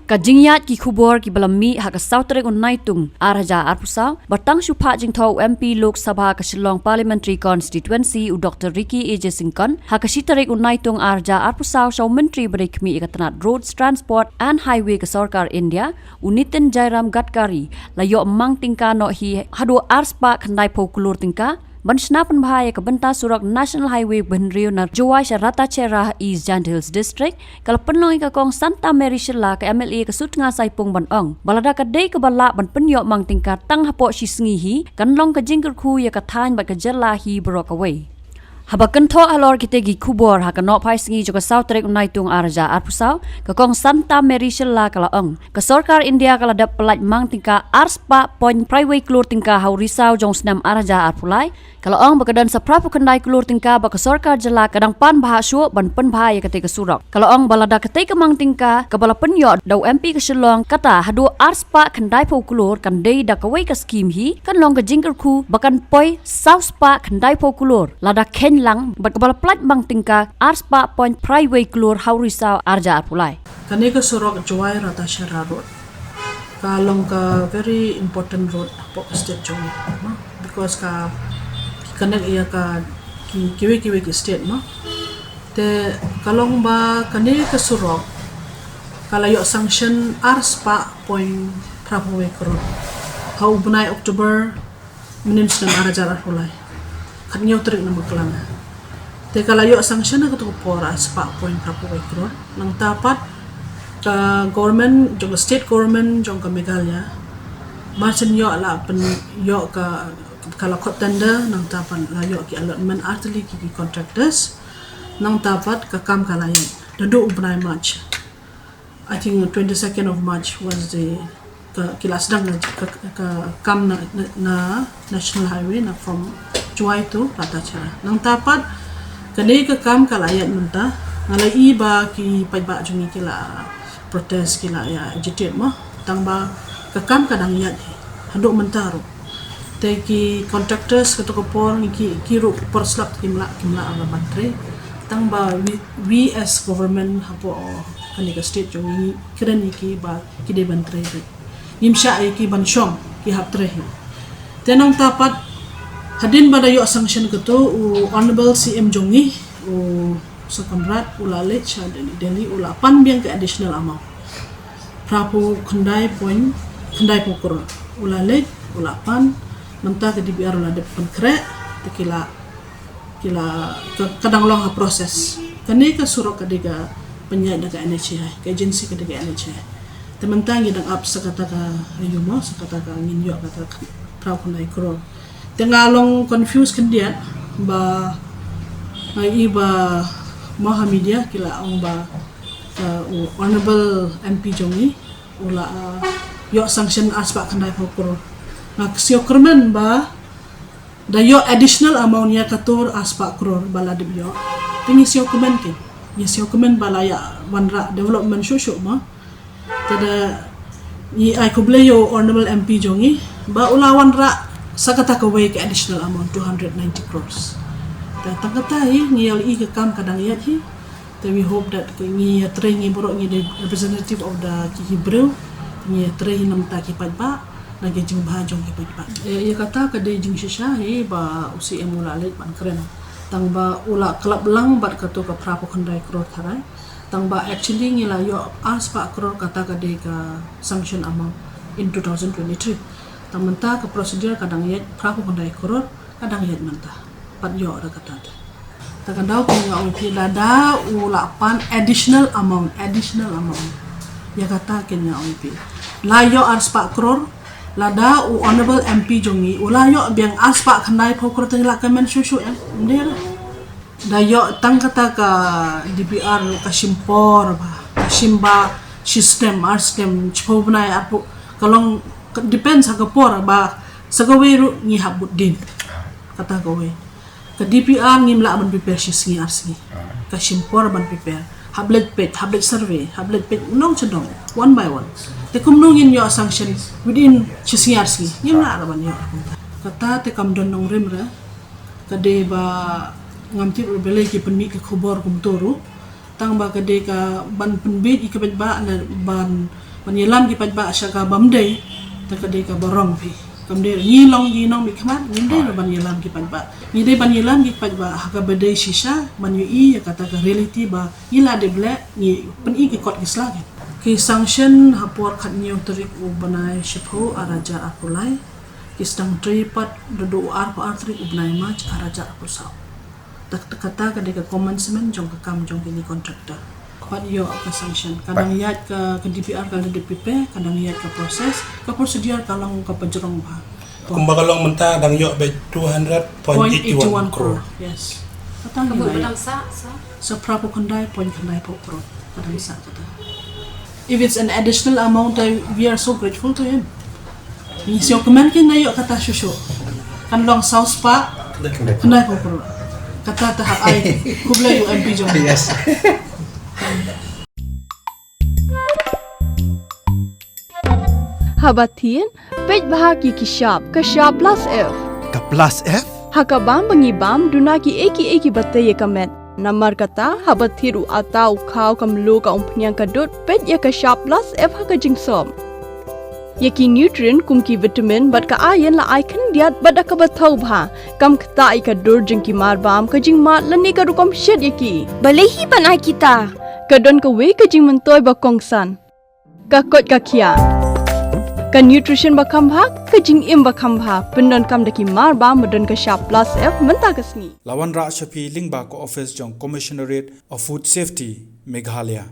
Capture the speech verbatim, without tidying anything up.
Ka jingïaid ki khubor kiba la mih ha ka saw tarik u Naitung ar hajar arphew saw, ba tang shu phah jingthoh u M P Lok Sabha ka Shillong Parliamentary Constituency u Doctor Ricky A J Syngkon, ha ka shi tarik u Naitung ar hajar arphew saw sha u Myntri ba dei khmih ïa ka tnat Roads Transport and Highway ka Sorkar India, u Nitin Jairam Gadkari, la ïoh mang tyngka noh hi haduh ar spah khyndai phew klur tyngka, ban shna pynbha ïa ka bynta surok National Highway ba hynriew na Jowai sha Ratacherra, East Jaintia Hills District, ka la pynlong ïa ka Kong Santa Mary Shylla, ka M L A ka Sutnga Saipung, ban ong ba lada ka dei kaba lah ban pynïoh mang tyngka tang hapoh shi sngi hi, kan long ka jingkyrkhu ïa ka thaiñ bad ka jylla hi baroh kawei. Haba kynthoh halor kitei ki khubor ha ka nohphai sngi jong ka saw tarik u Naitung ar hajar arphew saw, ka Kong Santa Mary Shylla ka la ong, ka Sorkar India ka la dep pyllait mang tyngka ar spah point phra wei klur tyngka ha u Risaw jong u snem ar hajar arphew lai. Ka la ong ba ka don sa phra phew khyndai klur tyngka ba ka Sorkar Jylla ka dang pan bha shuh ban pynbha ïa katei ka surok. Ka la ong ba lada katei ka mang tyngka kaba la pynïoh da u M P ka Shillong kata haduh ar spah khyndai phew klur kan dei da kawei ka skim hi, kan long ka jingkyrkhu ba kan poi saw spah khyndai phew klur lada kheiñ lang bad kaba la pyllait mang tyngka ar spah point phra wei klur ha u Risaw ar hajar arphew lai. Kane ka surok Jowai Ratacherra Road ka long ka very important road hapoh ka state jong ngi, no? Because ka connect ïa ka ki, kiwei kiwei ki state, no? Te ka long ba kane ka surok ka la ïoh sanction ar spah point phra phew wei klur ha u bnai October mynnin snem ar hajar arphew lai, khathynñiew tarik na Maklang. Te ka la ïoh sanction ha kato ka por ar spah point phra phew wei klur. Nangta pat ka government jong ka state government jong ka Meghalaya mar shen ïoh la pynïoh ka, ka la khot tender, nangta pat la ïoh ki allotment artylli ki, ki contractors. Nangta pat ka kam ka la ïaid naduh u bnai March. I think twenty-second of March was the, ka, ki la sdang ka, ka, ka kam na, na, na National Highway na from Jowai to Ratacherra. Nangta pat kane ka kam ka la ïaid mynta, nga la ïohi ba ki paidbah jong ngi ki la protest, ki la ïa agitate mo. Tang ba ka kam ka dang ïaid hi haduh mynta ruh. Te ki contractors kato ka por ngi ki, ki ruh por slap kim lah, kim lah ban trei. Tang ba we, we as government hapoh kane ka state jong ngi kren ïa ki ba ki dei ban trei. Ngim shah ïa ki ban shong, ki hap trei hi. Te nangta pat hadien ba da ïoh sanction kato, u Honorable C M jong ngi, u Sir Conrad, u la leit sha Delhi, Delhi, u la pan biang ka additional amount phra phew khyndai point khyndai phew klur. U la leit, u la pan, mynta ka D P R u la dep pynkhreh, te ki la, ki la, ka, ka dang long ha process. Kane ka surok ka dei ka pynïaid da ka N H A I, ka agency ka dei ka N H A I. Te mynta ngi dang ap sa kata ka, aïu mo, sa kata ka ngin ïoh kata ka phra phew khyndai klur. Te nga long confused khyndiat ba nga ïohi ba mo ha media ki la ong ba, uh, u Honorable M P jong ngi u la, uh, ïoh sanction ar spah khyndai phew klur. Nga sngewkyrmen ba da ïoh additional amount ïa kato ar spah klur ba la dep ïoh. Te ngi sngewkyrmen, ki ngi sngewkyrmen ba la ïa wanrah development shuh shuh mo. Te da ngi ai khublei ïa u Honorable M P jong ngi ba u la wanrah sa kata kawei ka additional amount two hundred ninety crores. Te tang kata hi ngi ïa ïohi ka kam ka dang ïaid hi. Te we hope that ki, ngi ïa trei, ngi baroh ngi dei representative of the ki, ki briew, ngi ïa trei hi namar ki paidbah, na ki jingbha jong ki paidbah. Ïa, ïa kata ka dei jingshisha hi ba u C M u la leit ban kren. Tang ba u la khlap lang bad kato ka phra phew khyndai klur tharai. Tang ba actually ngi la ïoh ar spah klur, kata ka dei ka sanction amount in two thousand twenty-three. Tang mynta ka procedure ka dang ïaid, phra phew khyndai klur ka dang ïaid mynta. Pat ïoh da kata te. Ta ka daw kane nga ong ïa phi, lada u la pan additional amount, additional amount, ïa kata kane nga ong ïa phi. La ïoh ar spah klur, lada u Honorable M P jong ngi u la ïoh biang ar spah khyndai phew klur, te ngi la kmen shuh shuh, em? Ym dei re. Da ïoh tang kata ka D P R ka shim por ba, ka shim ba shi snem, ar snem, shiphew bnai, arphew, ka long, ka depends ha ka por ba sa kawei ruh ngi hap bud dien. Kata kawei. Ka D P R ngim lah ban prepare shi sngi ar sngi. Ka shim por ban prepare. Hap leit peit, hap leit survey, hap leit peit nong cha nong, one by one. Te kumno ngin ïoh sanction within shi sngi ar sngi? Ngim lah ban ïoh. Kata te kam don nongrim re. Ka dei ba ngam tip ruh balei ki pynmih ki khubor kumto ruh. Tang ba ka dei ka ban pynbeit ïa ki paidbah ne ban Ban ïalam ki paidbah sha ka bam dei, ta ka dei ka barong phi. Kam dei ngi long ngi nong mihkhmat, ngim dei ban ïalam ki paidbah. Ngi dei ban ïalam ki paidbah ha ka ba dei shisha, ban ïohi ïa kata ka reality ba ngi la dep leh, ngi pyni ki kot ki sla ki. Ki sanction ha por khathynñiew tarik u bnai shiphew arhajar arphew lai. Ki sdang trei pat naduh u arphew ar tarik u bnai March arhajar arphew saw. Ta kata ka dei ka commencement jong ka kam jong kine contractor. Pat ïoh ka sanction. Ka dang ïaid ka, ka D P R ka la dep prepare, ka dang ïaid ka process, ka procedure ka long ka pajrong bha. Kumba ka long mynta dang ïoh beit two hundred point eight one crore. Yes. Kata ngi la ïoh. Sa phraphew khyndai point khyndai phew crore. Ka dang sah kata. If it's an additional amount, I, we are so grateful to him. Ngi sngewkmen kin da ïoh kata shuh shuh. Kan long saw spah khyndai phew crore. Kata te hap ai khublei ïa u M P jong. Yes. Haba thied, peit bha ki ki shap, ka shap plus F. Ka plus F? Ha ka bam ba ngi bam, duna kiei kiei kiba tei ïa ka met. Namar kata, haba thied u atta, u khaw, ka mluh, ka umphniang, ka dud, peit ïa ka shap plus F ha ka jingsop. Ïa ki nutrient kum ki vitamin bad ka iron la ai khyndiat bad da kaba thaw bha. Kam ktah ïa ka dur jong ki marbam, ka jingmad lane ka rukom shet ïa ki. Balei hi ban ai kita? Ka don kawei ka jingmyntoi ba kongsan. Ka koit ka khiah. Ka nutrition ba kham bha, ka jingim ba kham bha. Pyndonkam da ki marbam ba don ka shap plus F mynta ka sngi. La wanrah sha phi lyngba ka office jong Commissionerate of Food Safety, Meghalaya.